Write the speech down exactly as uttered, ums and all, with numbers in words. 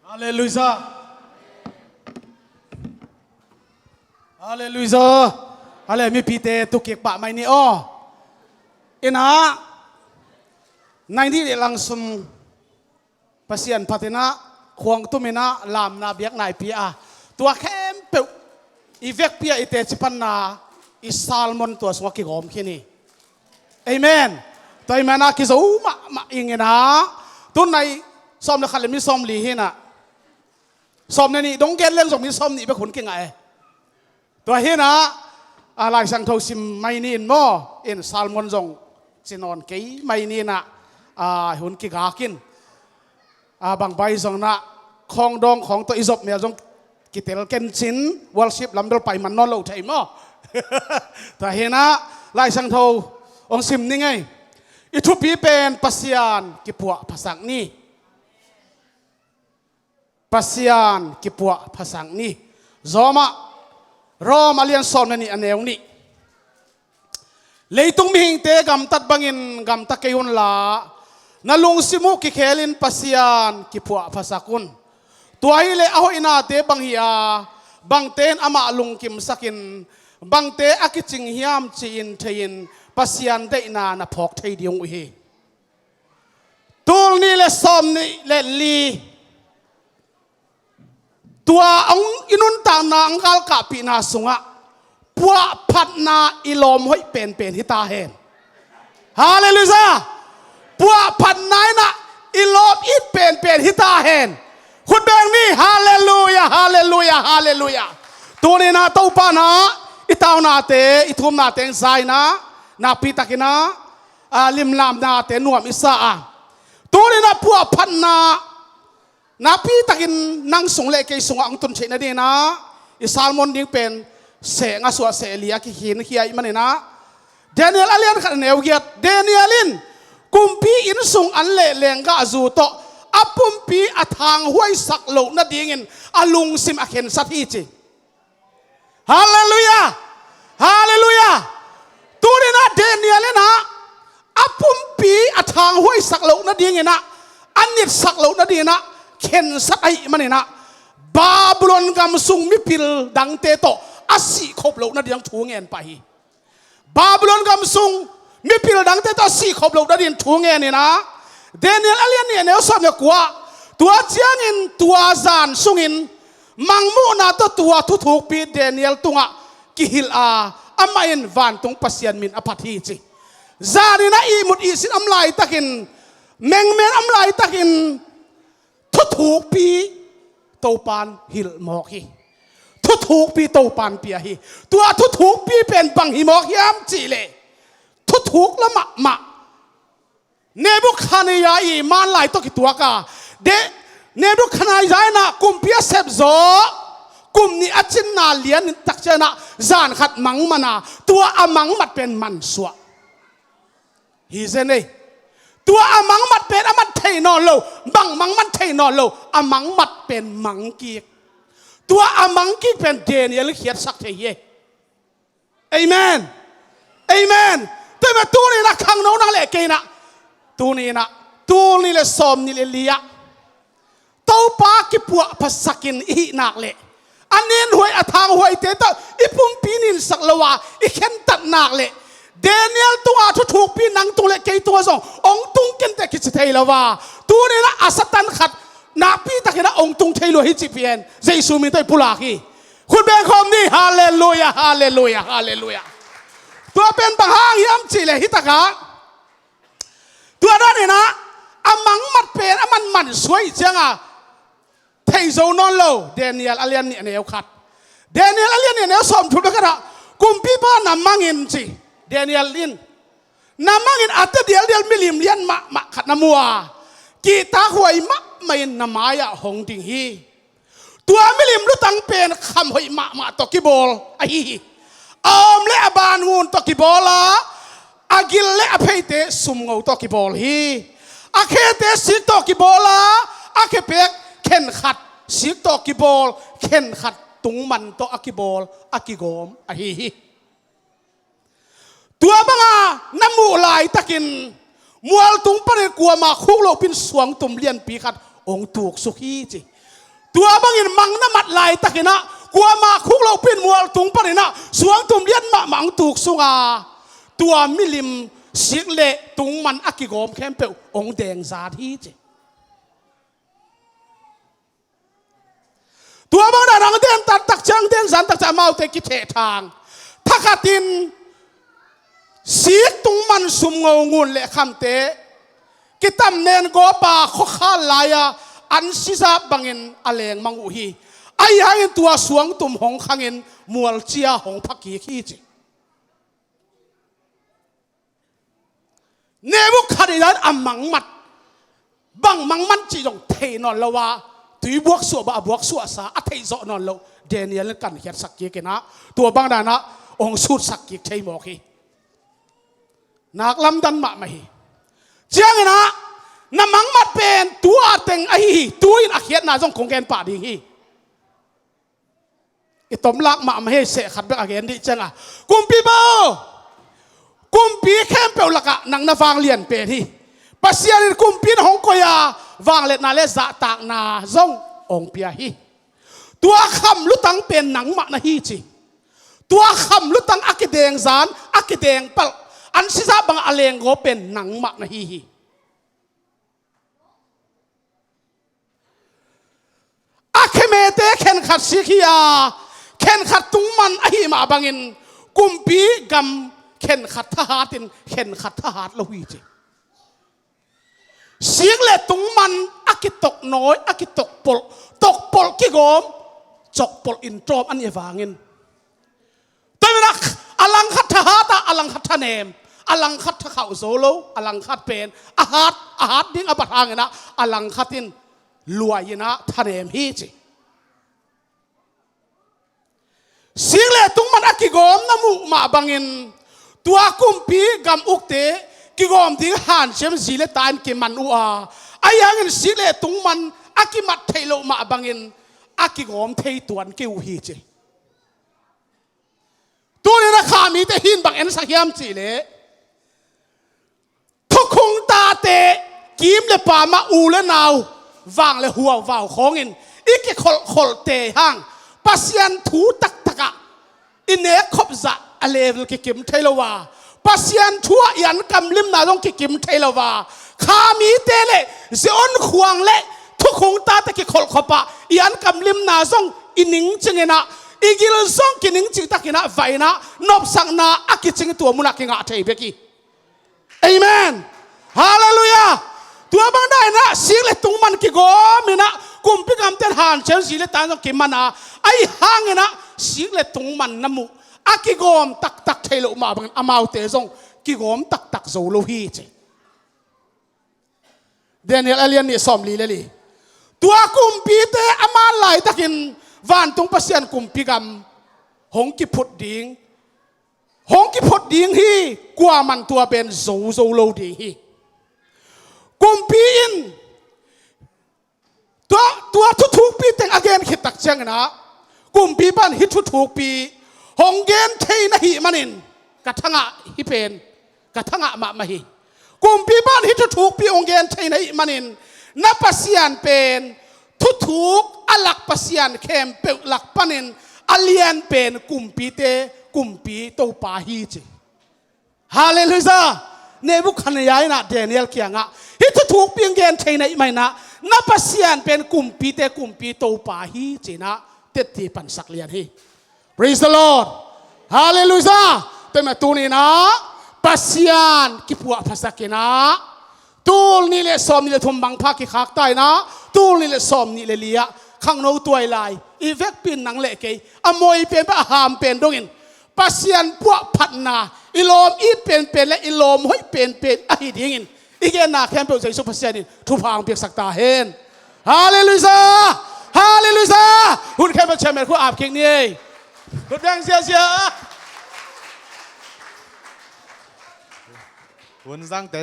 Halleluiah. Halleluiah. Hale, mipite tukik pah mai ni aw. Inah, nai nih le lang sung Pasian phat inah, khuang tum inah, lamna biakna i pia a, tua khempeuh i vekpi a i teci panna i sermon tua sungah kigawm khin hi. Amen. Tua hi manah kizo mahmah ing inah, tun nai sawm le khat le mi sawm li hi inah, sawm le nih dong gen leng zong mi sawm nih bek hun kingah e. Tua hi inah, a, Lai Siangtho sim mai ni in maw, in sermon zong ci nawn kei mai ni inah, a, hun kigak in, a, bang bai zong inah, khawng dawng khawng tawh i zop mel zong kitel ken cin, worship lam bel pai man nawn lo thei maw. Tua hi inah, Lai Siangtho hong sim ni ngei. I thupi pen Pasian kipuah phasak ni. Pasian kipuah phasak ni. Zawmah, Rom a lian sawm le nih a neu nih. Leitung mihingte gamtat bangin gamta kei unla, na lungsim uh kikhelin Pasian kipuah phasak un. Tua hileh a hoihnate bang hi a, bangte in amah lungkimsakin, bangte a kicing hiam ci-in thei-in Pasian deihna na phawk thei ding uh hi. Tul nih le sawm nih le li, tua hong i nuntakna hong galkahpihna sungah puahphatna i lawm hoih penpen hi ta hen. Halleluiah. Puahphatna inah i lawm it penpen hi ta hen. Khut beng ni. Halleluiah, halleluiah, halleluiah. Tuni inah Topa inah i taunate, i thumnate hong za inah, nakpi takin ah, a, limlamnate nuam i sa a, tuni inah puahphatna nakpi takin nang sung le kei sungah hong tun theih nading inah i sermon ding pen seh nga suah seh li a kikhinkhia ahih man inah, Daniel a lian khat a neu giat. Daniel in kumpi innsung an le lenggahzu tawh a pumpi a thanghuaisak loh nadingin a lungsim a khensat hi ci. Halleluiah! Halleluiah! Tuni inah Daniel inah a pumpi a thanghuaisak loh nading inah, a nitsak loh nading inah khensat ahih man inah, Babylon gam sung mipil dangte tawh a sihkhop loh nading thu ngen pah hi. Babylon gam sung mipil dangte tawh a sihkhop loh nading thu ngen inah, Daniel a lian nih a neu sawm le kua. Tua ciangin tua zan sungin mangmuhna tawh tua thuthukpi Daniel tungah kihilh a, amah in vantung Pasian min a phat hi ci. Zan inah ihmut ihsin om laitakin, mengmen om laitakin thuthukpi Topan hilh mawk hi. Thuthukpi Topan pia hi. Tua thuthukpi pen bang hi mawk hiam cihleh, thuthuk la mahmah Nebukhadnezzar i manlai tawh kituak a, de, Nebukhadnezzar inah kumpi a sepzaw kum nih a cinna lian tak ciangah zan khat mangman a, tua a mangmat pen mansuah hi zen ei. Tua a mangmat pen a mat thei nawn lo, bang mangman thei nawn lo, a mangmat pen mangkik. Tua a mangkik pen Daniel in khiatsak thei hi ei. Amen. Amen. Tua hi mah tuni inah khangno nang le kei inah, tuni inah, tul nih le sawm nih le li ah Topa kipuah phasakin i hih nak leh, a ninhuai a thanghuaite tawh i pumpi ninsak lo a i khentat nak leh, Daniel tungah thuthukpi nang tung le kei tungah zong hong tung kenteh kici thei lo a, tuni inah a Satan khat nakpi takin ah hong tung thei lua hi cih pen Jesu min tawh i pulak hi. Khut beng khawm ni. Halleluiah, halleluiah, halleluiah. Tua pen bang hang hiam cihleh, hi takah tua dan inah a mangmat pen a manman suai ciangah thei zo nawn lo. Daniel a lian nih a neu khat, Daniel a lian nih a neu sawm thum le khat ah, kumpipa na mangin ci. Daniel in na mangin a te dialdial milim lian mahmah khat na mu a, kihtakhuai mahmah in na mai-ah hong ding hi. Tua milim lutang pen kham hoih mahmah tawh kibawl ahi hi. A awm le a banngun tawh kibawl a, a gil le a pheite sumngo tawh kibawl hi. A khete sik tawh kibawl a, a khepek khenkhat sik tawh kibawl, khenkhat tungman tawh a kibawl, a kigawm ahi hi. Tua banga na muh laitakin mualtung panin kuama khuk lohpin suangtum lianpi khat hong tuksuk hi ci. Tua bangin mang na mat laitakinah kuamah khuk lohpin mual tung paninah suangtum lian mahmah hong tuk sunga tua milim sik le tung man a kigawm khempeuh hong dengzat hi ci. Tua bang dan ang den tan tak ciang den zan tak ciang amaute kithehthang. Thakhatin sik tung man sum ngo ngun le khamte kitam nen gawpa khuakhal lai-a an sizap bangin a leng mang uh hi. Ahi hangin tua suangtum hong khangin mualcia hong phakik hi ci. Nebukhadnezzar in a mangmat, bang mangman cih zong thei nawn lo a, tui buaksuah bah a buaksuahsa a theih zawh nawn lo Daniel in kan khiatsak kikinah tua bang danah hong sutsak kik thei mawk hi. Nak lamdan mahmah hi. Cianginah na mangmat pen tua teng ahi hi. Tu-in a khiatna zong kong gen pah ding hi. I tomlak mahmah hi. Seh khat bek a gen dih cianga, kumpipa aw, kumpi khempeuh lakah nang na vanglian pen hi. Pasian in kumpi na hong koih a, vangliatna le zahtakna zong hong pia hi. Tua kham lutang pen nangmah na hi ci. Tua kham lutang a kidengzan, a kidengpalh, an sizap bangah a lenggaw pen nangmah na hi hi. A khemete khenkhat sik hi a, khenkhat tung man ahi mah bangin kumpi gam khenkhat thahatin khenkhat thahat lo hi ci. Sik le tung man a kitok nawi, a kitok polh, tok polh kigawm, cok polh in tawm a nih vangin tua inah a langkhat thahat a, a langkhat thanem, a langkhat thakhauh zo lo, a langkhat pen a hat, a hat ding a bat hanginah a langkhat in luai inah thanem hi ci. Sik le tung man a kigawm na muh mah bangin tua kumpi gam ukte kigawm ding hanciam zi le ta in kiman uh a, ahi hangin sik le tung man a kimat theih loh mah bangin a kigawm thei tuan kei uh hi ci. Tunin a kha mite hin bang ensak hiam cihleh, thukhung tate kim le pamah u le nau, vang le huau vau khawngin i kikholhkholhte hang Pasian thu taktakah i nek khop zah a level kikim thei lo a, Pasian thu ah i an kamlimna zong kikim thei lo a, kha mite le Zion khuang le thukhung tate kikholh khop ah i an kamlimna zong i ningcing inah, i gil zong kiningcing takinah, va inah nopsakna a kicing tua munah kingah thei bek hi. Amen. Halleluiah. Tua bang dainah sik le tung man kigawm inah kumpi gamten hanciam zi le ta zong kiman a, ahi hanginah sik le tung man na muh a kigawm taktak thei loh mah bangin amaute zong kigawm taktak zo lo hi ci. Daniel a lian nih sawmli le li. Tua kumpite a man laitakin vantung Pasian kumpi gam hong kiphut ding, hong kiphut ding hi. Kuaman tua pen zo zo lo ding hi. Kumpi in tua, tua thuthukpi teng a gen khit tak cianginah kumpipa in hih thuthukpi hong gen thei na hih manin ka thangah hi pen, ka thangah mahmah hi. Kumpipa in hih thuthukpi hong gen thei na hih manin na Pasian pen thuthuk a lak Pasian khempeuh lak panin a lian pen kumpite kumpi Topa hi ci. Halleluiah. Nebukhadnezzar inah Daniel kiangah hih thuthukpi hong gen thei na hih maninah na Pasian pen kumpite kumpi Topa hi cinah tetti pansak lian hi. Praise the Lord. Halleluiah. Tua mah tuninah Pasian kipuahphasakinah tul nih le sawmnih le thum mangpha kikhakta inah tul nih le sawmnih le li-ah khangno tuai lai i vekpi in nang le kei a moi penpen a ham pen dongin Pasian puahphatna i lawm it penpen le i lawm hoih penpen ahi dingin i genna khempeuh Jesu Pasian in thupha hong piaksak ta hen. Halleluiah. Halleluiah. Hun khempeuh chairman khua ap kik ni ei. Hun dang ziazia. Hun zangte